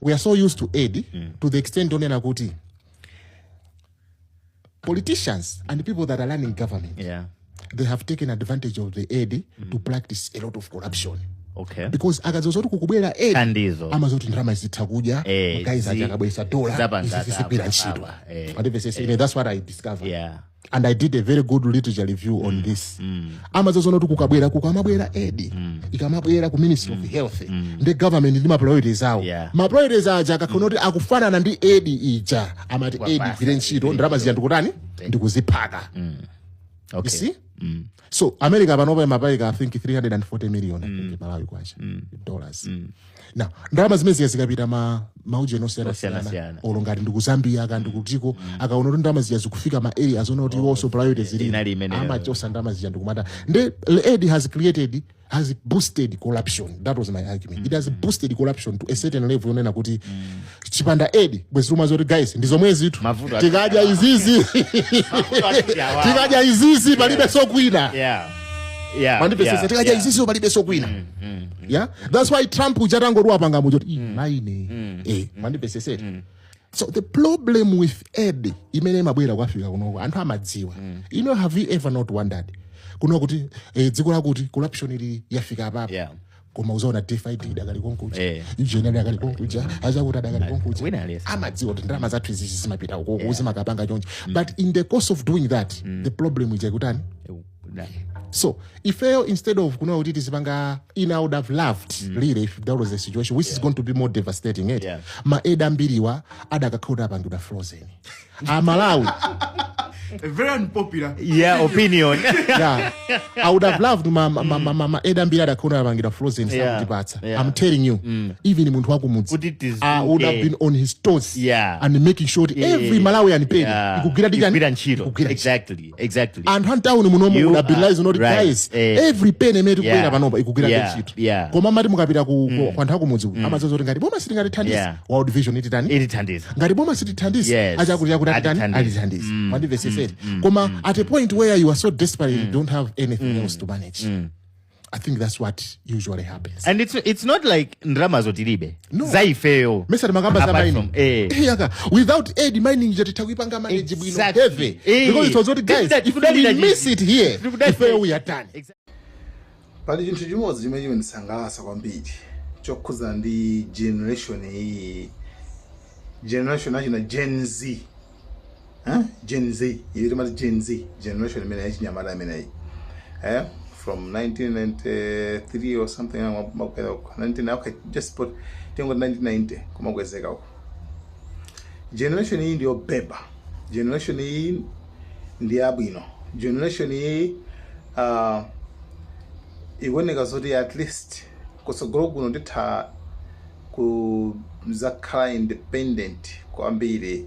We are so used to aid to the extent onena kuti politicians and people that are running government, they have taken advantage of the aid to practice a lot of corruption because akadziwa zoti kukubwera aid, Thandizo. Amazoti ndalama zitha kudya, guys, aja akabweresa dola, zapanga izi zizigwira ntchito. apa, eh. Mandimvesese ine? That's what I discovered. And I did a very good literature review on this. Amazozoona kuti kukabwera, kukamabwera aid, ikamabwera ku Ministry of Health, ndi government ndi ma priorities awo, ma priorities aja akakhala kuti akufanana ndi aid ija, amati aid Wapasa, igwire ntchito, ndalama zija ndikutani? Ndikuziphaka. You see? So America panopa imapayika, I think, 340 million, I think, Malawi kwacha dollars. Now ndalama zimene zija zikapita ma maujeni osiyanasiyana, Osiyanasiyana. Olo ngati ndi ku Zambia ka ndikutiko, akaona kuti ndalama zija zikufika ma areas ona kuti also priorities zili, Inali imeneyo. Amachosa ndalama zija ndikumata. Ndi aid has created, has boosted corruption. That was my argument. It has boosted corruption to a certain level yonena kuti chipanda aid bwezi rumazoti, guys, ndi zomwe zithu, Mavuto. Tikadya izizi, tikadya izizi, palibe sokwina. Mandipesesa? Tikadya izizi, palibe sokwina. Yeah, that's why Trump uchatangoti wapanga muchoti maine, eh, mandipesesera? So the problem with aid imene imabwera kwafika kunoko, anthu amadziwa. Have you ever not wondered kuno kuti dziko lakuti corruption ili yafika apapo, koma uzaona DFID idakali konkuja, UGNL akali konkuja, achakuti adakali konkuja? Wina aliyense. Amadziwa kuti ndalama zathu izizi zimapita ukoko, zimakapanga chonchi, but in the course of doing that, the problem ija ikutani? So ifeyo, instead of kunowa kuti tizipanga, in I would have loved really if that was the situation, which is going to be more devastating it. Ma aid ambiriwa adakakhala kuti apangidwa frozen, Amalawi. A very unpopular Yeah, opinion. Yeah, I would have loved ma aid ambiri adakhala kuti apangidwa frozen, sakutipatsa. I'm telling you, even munthu wakumudzi Kuti tizuke. Would have been on his toes and making sure that every Malawian penny ikugwira ndichani? Ikugwira ntchito. Ikugwira ntchito. Exactly. Anthu antawuni munomu You would have been are realizing kuti, right. guys, every penny imene tikubwera panopa ikugwira ntchito. Koma mati mukapita ku anthu akumudzi, amadziwa kuti ngati boma sitingatithandize, World Vision ititani? Itithandiza. Ngati boma sitithandize, achakuti chakuti atitani? Atithandize. Atithandize. Mandimvesesere? Koma at a point where you are so desperate, you don't have anything else to manage, I think that's what usually happens. And it's not like ndalamazo tilibe. No. Zaifeyo. Mesa timakamba za Apart mining? Yaka, without aid, mining ija tikuipanga manage bwino, heavy, because it was what, guys, if we miss it here, ifeyo we are done. Pali chinthu chimodzi chimene chimandisangalatsa kwambiri chokhudzana ndi generation iyi, generation achina Gen Z, eh? Gen Z iyo timati Gen Z generation imene yachinyamata imeneyi, eh? From 1993 or something makwera uko 19, okay, just put tingoti 1990 kumakwezeka uko. Generation iyi ndiyobeba, generation iyi ndi yabwino, generation iyi ikuoneka zoti at least kutsogolo kuno nditha kuzakhala independent kwambiri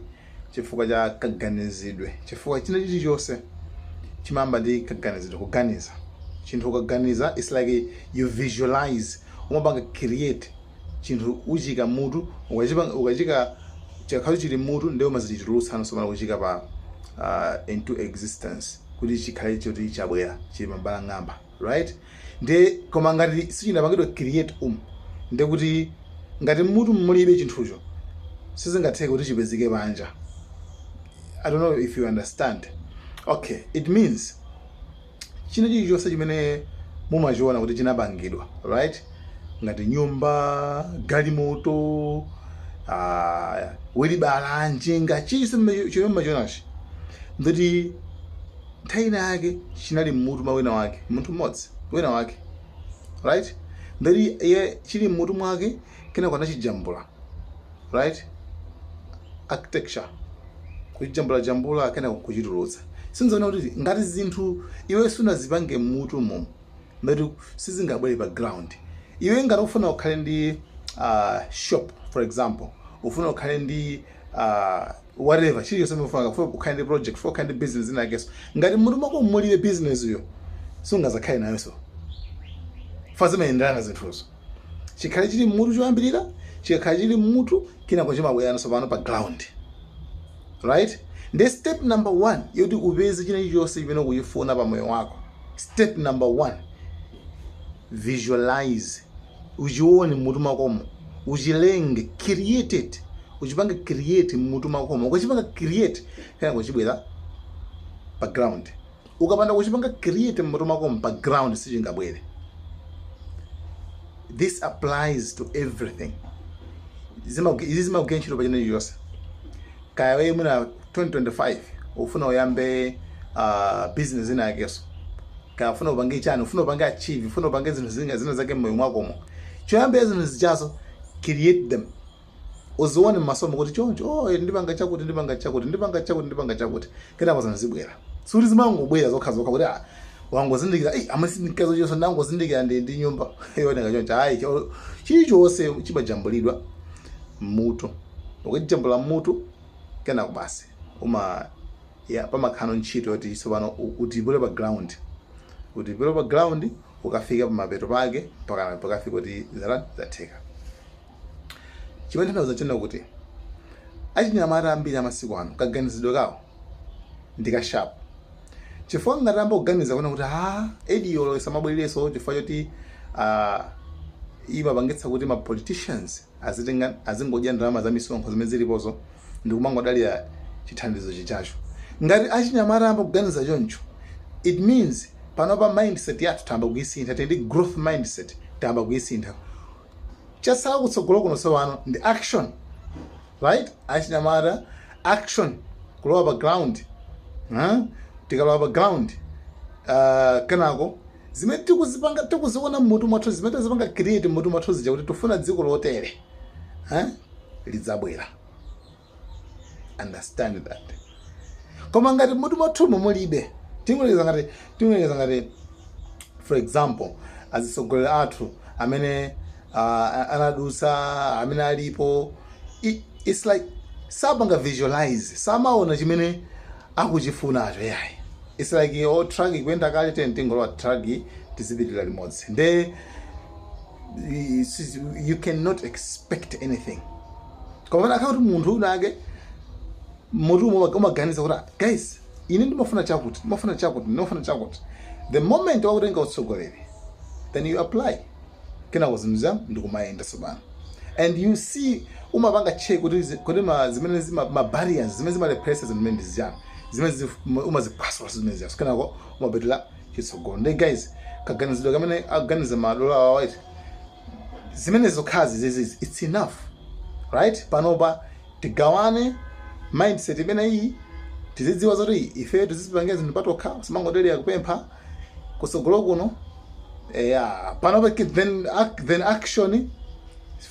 chifukwa cha kaganizidwe, chifukwa china chilichonse chimayamba ndi kaganizidwe, kuganiza chinthu. Ukaganiza, it's like you visualize, umapanga create chinthu, uchika mutu, ukachika chikakhala chili mutu, ndiye umazichitulutsa somana kuchika pa into existence kuti chikhale choti chabwera chili mambala ng'amba, right? Ndiye koma ngati sichinapangidwe create ndiye kuti ngati mutu mulibe chinthucho, sizingatheke kuti chipezeke panja. I don't know if you understand. Okay, it means china chilichonse chimene mumachiona kuti chinapangidwa, right, ngati nyumba, galimoto, welibala, njinga, chilichonse chimene mumachionachi, ndoti nthawi ina yake chinali mmutu mwa wina wake, munthu mmodzi wina wake, right? Ndoti iye chili mmutu mwake, kenako anachijambula, right, architecture, kuchijambula jambula, kenako kuchitulutsa. Sinzoona kuti ngati zinthu iwe sunazipange mmutu mo, ndoti sizingabwere pa ground. Iwe ngati ufuna ukhale ndi shop, for example, ufuna ukhale ndi whatever, chilichonse ufuna, ufuna ukhale ndi project, ufuna ukhale ndi business ina yakenso, ngati mmutu mwako mulibe business iyo, sungazakhale nayonso. Fa zimayenderana zinthuzo, chikhale chili mmutu choyambirira, chikakhala chili mmutu, kenako chimabweranso pano pa ground, right? Ndi step number one yoti upeze china chilichonse chimene ukuchifuna pa moyo wako. Step number one, visualize, uchione mmutu mwakomo. Uchilenge, create it, uchipange create mmutu mwakomo. Ukachipanga create, kenako chibwera pa ground. Ukapanda kuchipanga create mmutu mwakomo, pa ground sichingabwere. This applies to everything. Izi zimagwira ntchito pa china chilichonse. Kaya wewe mwina 2025 ufuna uyambe business ina yakenso, kaya ufuna upange chani, ufuna upange achieve, ufuna upange zinthu zina zake mmoyo mwakomo, choyambira zinthu zichazo, create them, uzione mmasomo kuti choncho, oh, ndipanga chakuti, ndipanga chakuti, ndipanga chakuti, ndipanga chakuti. Kenako zinthu zibwera. Sikuti zimangobwera zokha zokha kuti ah, wangozindikira, ei, amasindikazo chonse, ndangozindikira ndi nyumba yooneka choncho. Ayi, chilichonse chimajambulidwa mmutu. Ukachijambula mmutu, kenako basi uma ya pamakhala ntchito yoti tsopano utipule pa ground, utipule pa ground, ukafika pamapeto pake mpaka pakafika kuti zara zatheka. Chimene tanthauza chena kuti achinyamata ambiri amasiku ano kaganizidwe kawo ndi ka sharp, chifukwa ngati amba kuganiza kuona kuti ha, aid yolo isamabwererenso chifukwa choti imapangitsa kuti ma politicians azitenga, azingodya ndalama za misonkho zimene zilipozo ndi kumangodalira chithandizo chichacho. Ngati achinyamata amba kuganiza choncho, it means panopa mindset yathu tayamba kuyisintha. Tili ndi growth mindset, tayamba kuyisintha. Chasala kutsogolo kuno tsopano ndi action, right? Achinyamata, action, kulowa pa ground, huh? Tikalowa pa ground, kenako zimene tikuzipanga, tikuziona mmutu mwathu, zimene tazipanga create mmutu mwathu zija kuti tifuna dziko lotere, huh? Lidzabwera. Understand that. Koma ngati mmutu mwathumo mulibe, tingoyerekeza ngati for example azitsogoleri athu amene anadutsa, amene alipo, it's like sapanga visualize, samaona chimene akuchifunacho, yayi. It's like, oh, truck ikuyenda kale, teni tingolowa truck, tizipitirira limodzi. Nde you cannot expect anything. Koma akhala kuti munthu unake mutu umaganiza kuti, guys, ine ndimafuna chakuti, ndimafuna chakuti, ndimafuna chakuti, the moment wakutenga utsogoleri, then you apply, kenako zinthu za ndikumayenda tsopano. And you see, umapanga check kuti kuti ma zimene zima ma barriers zimene zimalepheresa zinthu zimene ndiziyani, zimene umaziphwasula zimene ziyaso, kenako umapitira chitsogolo. Ndi guys, kaganizidwe kamene akuganiza madola awa white, zimene zokhazi zizizi, it's enough, right? Panopa tigawane mindset imene iyi, tizidziwa zoti ife tizipangira zinthu patokha, simangodelera kupempha kutsogolo kuno. Yeah, panopa then action,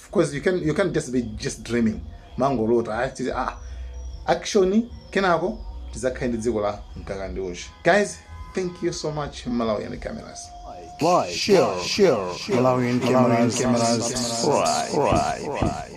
because you can just be just dreaming, mangolota. Ah, action, kenako tizakhale ndi dziko la mkaka ndi uchi. Guys, thank you so much. Malawian Cameras. Like, share, share, Malawian Cameras, subscribe.